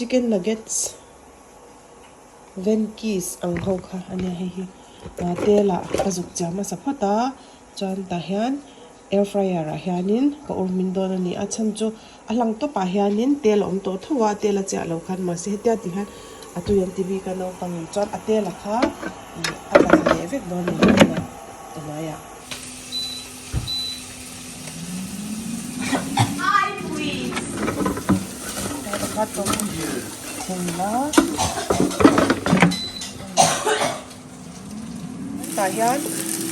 Chicken nuggets Venky's ang ho kha a nia hei hi tel ah ka zuk chiah hmasa phawt a chuan tah hian air fryer ah hianin ka ur hmin dawn a ni a chhan chu a hlang tawp ah hianin tel a awm tawh tho a tel a chiah lo khan mahse hetia tih hian a tui an ti bik a naupang in chuan a tel a kha ih a tla thla leh vek dawn a ni tunai ah. Tah hian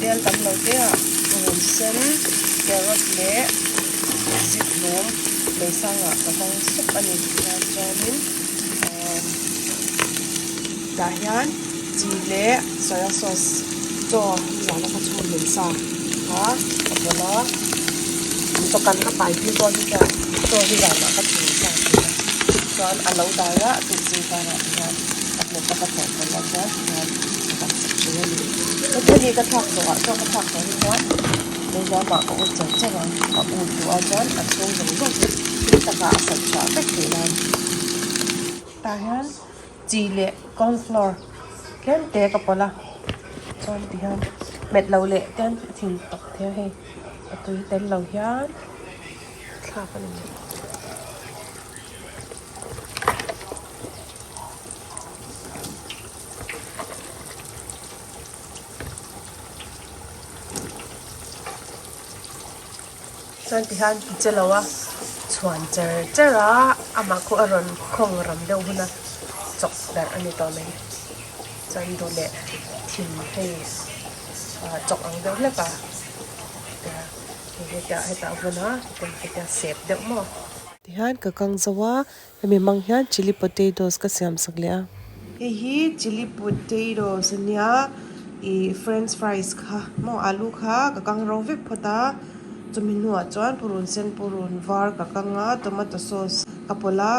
tel tam lo te ah purun sen carrot leh zikhlum lei sangah ka hmang sup a ni tihian chuanin tah hian chi leh soya sauce chaw zana ka chhun hmel sa kha ka pawlh a chawkan ka pai tir dawn hi chuan chaw hi zanah ka chhun sa thin a chuan a lo dai a a tuk zing karah te hian ka hmet a ka thawh pawlh a chuan tihian ka kan sak thin a ni heti hi ka thlak zawh ah chaw ka thlak zawh hi chuan lehlamah ka ur char char ang ka ur duh a chuan a chhung zawng zawng hi tui takah a sat chhuah vek theih nan tah hian. Chi leh corn flour tlem te ka pawlh a chuan ti hian hmet lo leh te a thin tawp thei a hei a tui tel lo hian thlak a ni mai. Chuan ti hian ti che lo a chhuan cher cher a amah khu a rawn khawng ram deuh hun a chawk darh a ni tawh mai chuan duh leh thim hei ah chawk ang deuh hlek a hetia hetah a hmun a hetia sep deuh maw. Tihian ka kang zo a hemi hmang hian chilli potatoes ka siam sak leh a. Hei hi chilli potatoes a nia ih french fries kha maw alu kha ka kang ro vek phawt a chumi hnuah chuan purun sen purun var ka kang a tomato sauce ka pawlh a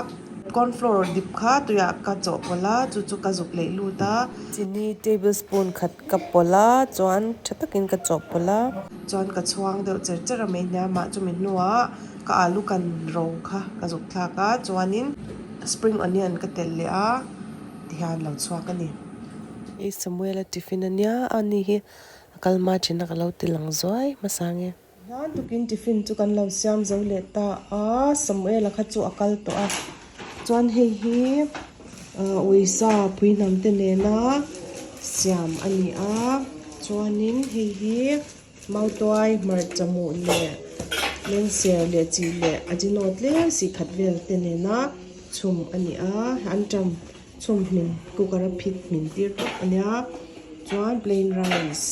corn flour dip kha tuiah ka chawhpawlh a chu chu ka zuk leh lut a. Chini table spoon khat ka pawlh a chuan tha takin ka chawhpawlh a. Chuan ka chhuang deuh cher cher a mai hniam ah chumi hnuah. Ka alu kan ro kha ka zuk thlak a chuanin spring onion ka telh leh a tihian lo chhuak a ni. Hei Samuela tiffin a nia a ni hi a kal hma thin a ka lo ti lang zuai hmasa nge. Hlan tukin tiffin chu kan lo siam zo leh ta a Samuela kha chu a kal tawh a chuan hei hi uisa pui hnam te nena siam a ni a chuanin hei hi. Mautuai, hmarcha muh leh lengser leh chi leh ajino tlem sih khat vel te nena chhum a ni a, an ṭam chhum hmin cooker a phit hmin tir tawp a nia chuan plain rice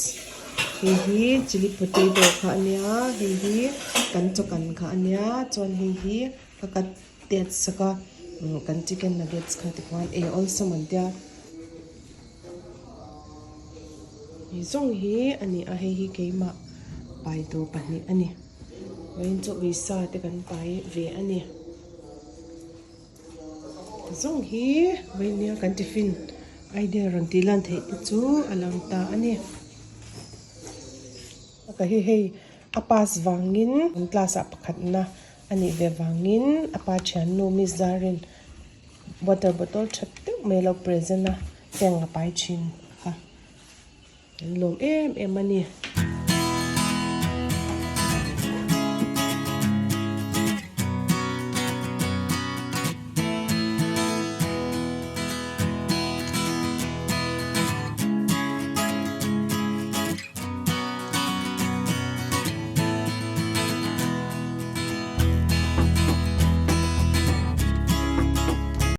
hei hi chilli potato kha a nia hei hi kan chawkan kha a nia chuan hei hi ka cut tet sak a kan chicken nuggets kha tikhuan ei awlsam an tia. Hei zawng hi a ni a hei hi keimah pai tur pahnih a ni vawiin chu uisa te kan pai ve a ni zawng hi vawiin nia kan tiffin idea rawn tih lan theih te chu a lang ta a ni ka hi hei a pass vangin an class ah pakhatna a nih ve vangin a pa thiannu miss Zarin. Water bottle tha deuh mai a lo present a tank a pai thin kha an lawm em em a ni.